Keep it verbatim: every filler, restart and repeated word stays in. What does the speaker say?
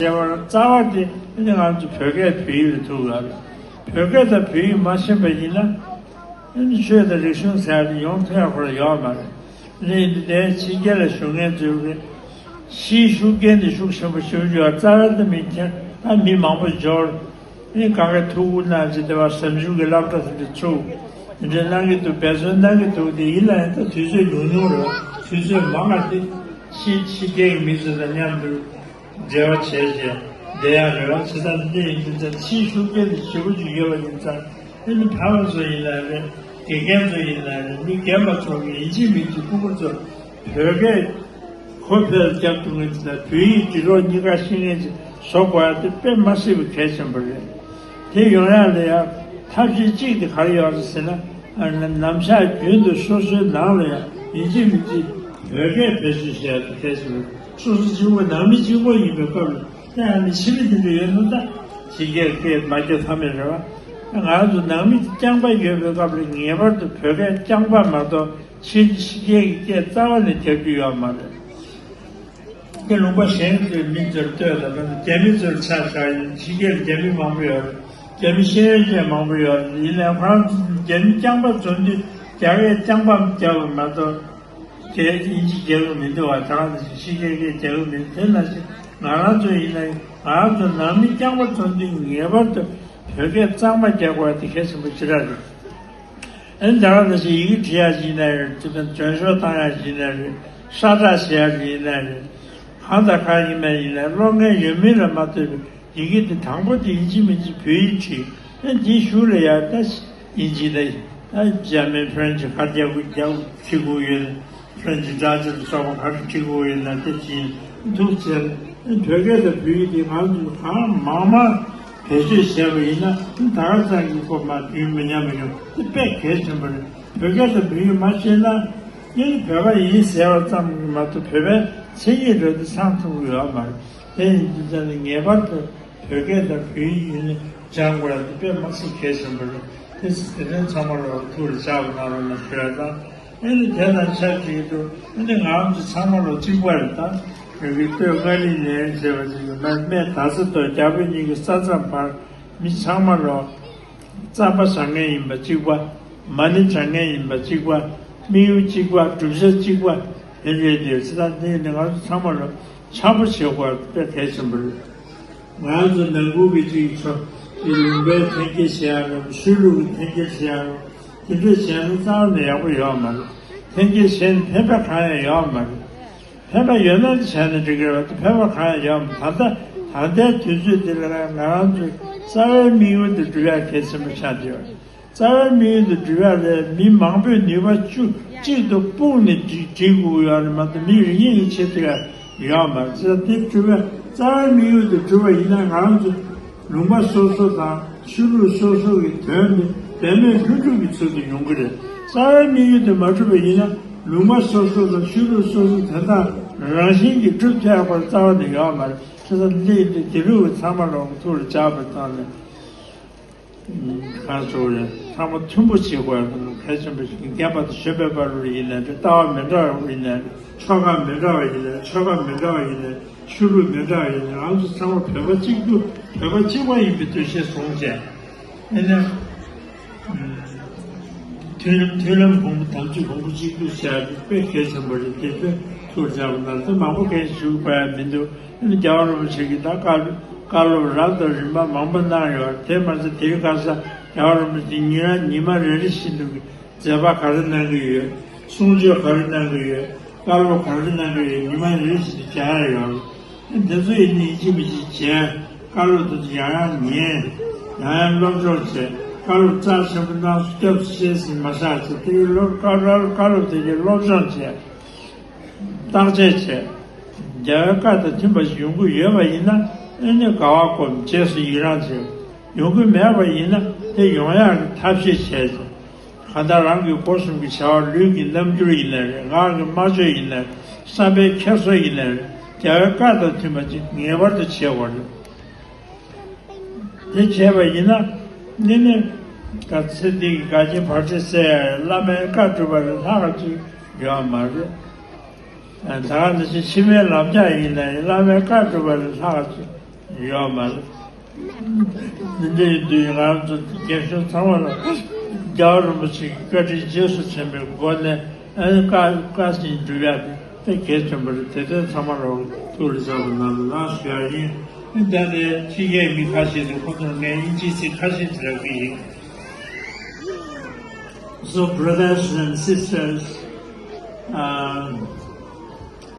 བྱས་པར་རྩ་བ་དེ་ཨ་ནི་ང་ཚོ་བོད་སྐད་བོད་ཡིག་ལ་ཐུག་ཡོད་རེད། བོད་སྐད་དང་བོད་ཡིག་མ་ཤེས་པ་ཡིན་ན་ཨ་ནི་ཆོས་དང་རིག་གཞུང་ཟེར་ཡ་དེ་ཡོང་ཐུབ་ཡ་ཁོ་རང་ཡོད་མ་རེད། ཨ་ནི་འདི་ལྟའི་ཕྱི་རྒྱལ་ལ་བཞུགས་མཁན་ཚོའི་གི་ཕྱིའི་ཤུགས་རྐྱེན་དེ་ཤུགས་ཆེན་པོ་ཞེ་པོ་ཅིག་ཡོད་རེད། རྩ་བའི་ད་མི་ཁྱེར་ད་མི་མང་པོ་འབྱོར། ཨ་ནི་གང་ག་ཐུགས་ཁུར་གནང་བྱས་དེ་བ་ཟབ་སྦྱོང་གི་སློབ་གྲྭ་དེ་འདྲ་ཚུགས། དེ་འདྲའི་གནང་གི་འདུག་འབད་བརྩོན་གནང་གི་འདུག་དེ་ཡིན་ན་ཡང་ད་དུས་ཚོད་ཉུང་ཉུང་རེད། དུས་ཚོད་མང་བ་དེ་ཕྱི་ཕྱི་རྒྱལ་གྱི་མི་ཚོ་དང་མཉམ་དུ་འབྲེལ་བ་བྱས་བྱས་བསྡད་ཡག་རེད་བ། བྱས་ཙང་འདི་ཡིན་དུས་ཙང་ཕྱིའི་ཤུགས་རྐྱེན་དེ་ཞེ་པོ་ཅིག་ཡོད་པ་ཡིན་ཙང་ཨ་ནི་ཕ་མ་ཚོ་ཡིན་ན་རེད། དགེ་རྒན་ཚོ་ཡིན་ན་རེད། མི་རྒན་པ་ཚོ་གི་ཡིན་གཅིག་མིན་གཅིག་ཕྲུ་གུ་ཚོ་བོད་སྐད་གོ་འཕེལ་རྒྱག་ཐུབ་མཁན་ཅིག་དང་བོད་ཡིག་འབྲི་ཀློག་གཉིས་ཀ་ཤེས་མཁན་ཅིག་བཟོ་དགོས་ཡ་དེ་དཔེ་མ་སྲིད་པའི་གལ་ཆེན་པོ་རེད། དེ་ཡོང་ཡ་ལ་ཡ་ཐབས་ཤེས་གཅིག་དེ་ག་རེ་ཡོད་རེད་ཟེར་ན། ཨ་ནི་ནམ་ཞག་རྒྱུན་དུ་སོ་སོའི་ནང་ལ་ཡ་ཡིན་གཅིག་མིན་གཅིག་བོད་སྐད་བེད་སྤྱོད་བྱེད་ཡ་དེ་གལ་ཆེན་པོ་རེད། སོ་སོ་གཅིག་པོ་ནང་མི་གཅིག་པོ་ཡིན་པའི་སྐབས་ལ་ད་ཡང་ནི་ཕྱི་མི་དེ་འདྲ་ཡོད་ནོ་ད་ཕྱི་རྒྱལ་སྐད་མ་སྐྱོ་ཐབས་མེད་རེད་བ། ང་ཚོ་ནང་མི་རྐྱང་པ་ཡོད་པའི་སྐབས་ལ་ངེས་པར་དུ་བོད་སྐད་རྐྱང་པ་མ་གཏོགས། ཕྱི་ཕྱི་རྒྱལ་གྱི་སྐད་རྩ་བ་ནས་རྒྱབ་རྒྱུ་ཡོད་མ་རེད། དེ་ལུང་པ་གཞན་ཚོའི་མི་ཚོར་ལྟོས་དང་། རྒྱ་མི་ཚོར་ཆ་བཞག་ཡིན། ཕྱི་རྒྱལ་རྒྱ་མི་མང་པོ་ཡོད་རེད། རྒྱ་མི་ཤེས་ཡོན་ཅན་མང་པོ་ཡོད་རེད། ཡིན་ནའང་ཁོ་རང་ཚོ་རྒྱ་མི་རྐྱང་པ་འཛོམས་དུས་རྒྱ་སྐད་རྐྱང་པ་རྒྱབ་པ་མ་གཏོགས་རྒྱ་དབྱིན་ཇི་རྒྱག་གི་མི་འདུག་བ། ད་ག་ནང་བཞིན་ཕྱི་རྒྱལ་སྐད་རྒྱག་གི་མི་འདུག་དེ་ནང་བཞིན་ང་རང་ཚོ་ཡིན་ན་ང་རང་ཚོ་ནང་མི་རྐྱང་པ་འཛོམས་དུས་ངེས་པར་དུ་བོད་སྐད་གཙང་མ་རྒྱག་དགོས་པ་དེ་གལ་ཆེན་པོ་ཞེ་དྲག་རེད། ཨ་ནི་ད་ག་ནང་བཞིན་ཡི་གེ་འབྲི་ཡག་ཡིན་ན་རེད། དེ་ནས་མགྲོན་ཤོག་བཏང་ཡག་ཡིན་ན་རེད། ཤ་ཁྲག་བྱེད་ཡག་ཡིན་ན་རེད། གང་དང་གང་ཡིན་ན་ཡིན་ན་ཀློག་མཁན་ཡོད་མིན་ལ་མ་ལྟོས་པའི་ཡི་གེ་དེ་དང་པོ་དེ་ཡིན་གཅིག་མིན་གཅིག་བོད་ཡིག་བྲིས། ཨ་ནི་དེའི་གཞུག་ལ་ཡ་ད་དབྱིན་ཇི་དང་ད་འཇར་མན་ཕ་རན་སི་ག་རེ་རྒྱག་དགོས་རྒྱག་བྲིས་དགོས་ཡོད་ན། ཕ་རན་སི་འདྲ་ཆེ་ལ་སོགས་པ་ག་རེ་བྲིས་དགོས་ཡོད་ན་དེ་བྲིས་འདུག་ཟེར། ཨ་ནི་བོད་སྐད་དང་བོད་ཡིག་དེ་ང་ཚོས་གང་མང་མང་བེད་སྤྱོད་བྱས་པ་ཡིན་ན། ད་ག་ཙམ་གྱི་སྐོར་མ་རྒྱུན་མི་ཉམས་པ་ཡོང་དེ་དཔེ་གལ་ཆེན་པོ་རེད། བོད་སྐད་དང་བོད་ཡིག་མ་ཤེས་ན་ཨ་ནི་བོད་པ་ཡིན་ཟེར་བ་ཙམ་གྱིས་མ་གཏོགས་བོད་པའི་མཚན་ཉིད་རེད་དེ་ཚང་ཐུབ་ཀྱི་ཡོད་མ་རེད། དེ་ཡིན་དུས་ཙང་ནས་ངེས་པར་དུ་བོད་སྐད་དང་བོད་ཡིག་ཡིན་ནི་སྦྱང་དགོས་ཡ་དེ་དཔེ་མ་སྲིད་གལ་ཆེན་པོ་རེད། དེ་དེ་ཚོ་ཚང་མ་ལ་ཐུགས་ལ་འཇགས་པ་གནང་རོགས་གནང་ཞུ་ཡ་དང་། ཨ་ནི་དེ་དང་ཆབས་ཅིག་ཏུ་ཨ་ནི་ང་རང་ཚོ་ཚང་མ་ལོ་གཅིག་པ་རེད། ད་བོད་ཀྱི་སྟོད་མངའ་རིས་ནས་བྱས་པ་ཅིག་གི་སྨད་མཐའ་ས་དང་རྒྱ་བོད་གཉིས་ཀྱི་ས་མཚམས་བར་མི་ཚང་མ་ལོ་རྩམ་པ་ཟ་མཁན་ཡིན་པ་གཅིག་པ། མ་ཎི་བགྲང་མཁན་ཡིན་པ་གཅིག་པ། དམིགས་ཡུལ་གཅིག་པ། བསྒྲུབ་བྱ་གཅིག་པ། དེ་འདྲའི་དུས་ཚོད་ད་འདི་ནི་ང་ཚོ་ཚང་མ་ལོ་འཆམ་པོ་བྱེད་དགོས་པ་དཔེ་གལ་ཆེན་པོ་རེད། ང་ཚོ་ནང་ཁུལ་གྱི་ཅིག་ཚོ་ཅིག་ལུང་པའི་འཐེན་འཁྱེར་བྱེད་ཡག་རེད། ཆོས་ལུགས་ཀྱི་འཐེན་འཁྱེར་བྱེད་ཡག་རེད། དེ་འདྲ་བྱས་ན་རྩ་བ་ནས་ཡག་པོ་ཡོད་མ་རེད། འཐེན་འཁྱེར་བྱས་ན་ཕན་པ་གང་ཡང་ཡོད་མ་རེད། ཕན་པ་ཡོད་ན་བྱས་ན་འགྲིག་གི་རེད་བ། ཕན་པ་གང་ཡང་ཡོད་མ་རེད། ད་ལྟ་ད་ལྟའི་དུས་ཚོད་འདི་ལ་ང་རང་ཚོའི་རྩ་བའི་དམིགས་ཡུལ་དེ་འགྲུབ་ཡག་གལ་ཆེན་པོ་ཆགས་བསྡད་ཡོད་རེད། རྩ་བའི་དམིགས་ཡུལ་དེ་འགྲུབ་ཡག་ལ་མི་མང་པོས་ནུས་པ་བཅུ་གཅིག་ཏུ་སྤུངས་ནས་འགྲིག་འགྲིག་དགོས་ཀྱི་ཡོད་རེད་མ་གཏོགས་མི་རེ་གཉིས་ཀྱིས་བྱེད་ཐུབ་ཡག་ཡོད་མ་རེད། ཙང་དེ་འགྲུབ་པ་རྩ་བའི་དམིགས་ཡུལ་དེ་འགྲུབ་པ་ཡིན་ན་ང་རང་ཚོ་ལུང་པ་སོ་སོ་དང་ཆོས་ལུགས་སོ་སོ་གི་དོན་དེ་འབད་མེད་ལྷུན་གྲུབ་ཀྱི་ཚུལ་དུ་ཡོང་གི་རེད། རྩ་བའི་དམིགས་ཡུལ་དེ་མ་འགྲུབ་པ་ཡིན་ན་ལུང་པ་སོ་སོ་དང་ཆོས་ལུགས་སོ་སོ་དོན་དག་རང་བཞིན་གྱིས་འགྲུབ་ཐུབ་ཡག་པར་རྩ་བ་ནས་ཡོད་མ་རེད། བྱས་ཙང་འདི་ཡིན་དུས་དེ་ལུགས་ཚང་མ་ལོག་ཐུགས་ལ་འཇགས་པའི་ཐོག་ནས། གང་ཟེར་རེད། ཚང་མ་མཐུན་པོ་བྱེད་དགོས་པ་གལ་ཆེན་པོ་ཞིག་ཡིན། རྒན་པ་དང་གཞོན་པའི་བར་དུ་ཡིན་ནའི་རེད། ལྟ་བ་མི་འདྲ་བ་ཡིན་ནའི་རེད། ཆོལ་ཁ་མི་འདྲ་བ་ཡིན་ནའི་རེད། ཆོལ་ཁ་མི་འདྲ་བ་ཡིན་ནའི་རེད། ཆོས་ལུགས་མི་འདྲ་བ་ཡིན་ནའི་རེད། ང་ཚོ་ཚང་མ་བོད་པ་གཅིག་གྱུར་བོད་པ་གཅིག་པ་ཡིན་པའི་འདུ་ཤེས་བཟུང་བྱས། ཨ་ནི། མཐུན་མཐུན་ལམ་གོང་བུ་དམ་ཚིག་གོང་བུ་གཅིག་གྱུར་བྱས་པ་དཔེ་གལ་ཆེན་པོ་རེད། དེ་ཚོ་ཐུགས་རྒྱབ་ན་ཚོ་མང་པོ་གས་ཞུ་དགོས་ཡ་མི་འདུག་ཨ་ནི་རྒྱལ་བ་རིན་པོ་ཆེ་གིས་ད་བཀའ་བཀའ་སློབ་རབ་དང་རིམ་པ་མང་པོ་གནང་ཡོད། དེ་མ་ཟད་དེའི་ཁ་སང་རྒྱལ་བ་རིན་པོ་ཆེ་ཉིན་ར་ཉི་མ་རེ་རེ་བཞིན་དུ་མཛད་པ་ག་རེ་གནང་གི་ཡོད། གསུང་ཆོས་ག་རེ་གནང་གི་ཡོད། བཀའ་སློབ་ག་རེ་གནང་གི་ཡོད། ཉི་མ་རེ་རེ་བཞིན་དུ་མཇལ་ཡ་ཡོད། དེ་ཚོ་ཡིན་ནི་ཡིན་གཅིག་མིན་གཅིག་བྱས། བཀའ་སློབ་དེ་ཚོ་ཡང་ཡང་ཉན། ཡང་ཡང་སློབ་སྦྱོང་བྱས། བཀའ་སློབ་རྩ་ཆེན་པོ་གནང་སོང་། སྐྱབས་སུ་མཆི་ཟེར་མ་བཞག་བྱས། དེ་ཡི་སློབ་བཀའ་སློབ་བཀའ་སློབ་དེ་གའི་སློབ་སྦྱོང་བྱས། བརྟག་དཔྱད་བྱས། རྒྱལ་བའི་བཀའ་དང་མཐུན་པ་ཞིག་ཡོང་གི་ཡོད་པ་ཡིན་ན་ཨ་ནི་དགའ་བ་སྒོམ། རྗེས་སུ་ཡི་རང་བྱེད། ཡོང་གི་མེད་པ་ཡིན་ན་དེ་ཡོང་ཡག་གི་ཐབས་ཤེས་བྱས་ཏེ། གང་ལྟར་རང་གི་སྒོ་གསུམ་གྱི་བྱ་བ་ལུས་ཀྱི་རྣམ་འགྱུར་ཡིན་ནའི་རེད། ངག་གི་སྨྲ་བརྗོད་ཡིན་ནའི་རེད། བསམ་པའི་འཁྱེར་སོ་ཡིན་ནའི་རེད། རྒྱལ་བའི་བཀའ་དང་མཐུན་པ་ཅིག་ངེས་པར་དུ་བྱེད་དགོས་རེད། དེ་བྱས་པ་ཡིན་ན་ནི་ནི་ག་ཚེ་འདི་གི་དགའ་སྐྱིད་བར་ཆད་སེལ་ཡ་བླ་མའི་བཀའ་སྒྲུབ་པ་ལས་ལྷག་ག་ཅིག་ཡོད་མ་རེད། ད་ག་ནང་བཞིན་ཕྱི་མའི་ལམ་རྒྱགས་ཡིན་ནའི་བླ་མའི་བཀའ་སྒྲུབ་པ་ལས་ལྷག་ག་ཅིག་ཡོད་མ་རེད། འདི་འདྲའི་དུས་ང་རང་ཚོ་རྒན་གཞོན་ཚང་མ་ལ་རྒྱལ་བ་རིན་པོ་ཆེ་གི་བཀའ་དྲིན་རྗེས་སུ་དྲན་པའི་སྒོ་ནས། ཨ་ནི་བཀའ་བཀའ་བཞིན་སྒྲུབ་ཡ་དེ་གལ་ཆེན་པོ་རེད། དེ་དོན་ཚང་མ་ལ་ཐུགས་ལ་འཇགས་པ་ནང་ལ་ལགས་ཞུ་ཡ་ཡིན། ཨ་ནི་ད་ལྟའི་ཕྱི་རྒྱལ་མི་ཁ་ཤས་དང་ཁོང་ཚོར་ངས་དབྱིན་ཇིའི་ཚིག་ཁ་ཤས་ཅིག་རག་གི་ཡིན། So, brothers and sisters, uh,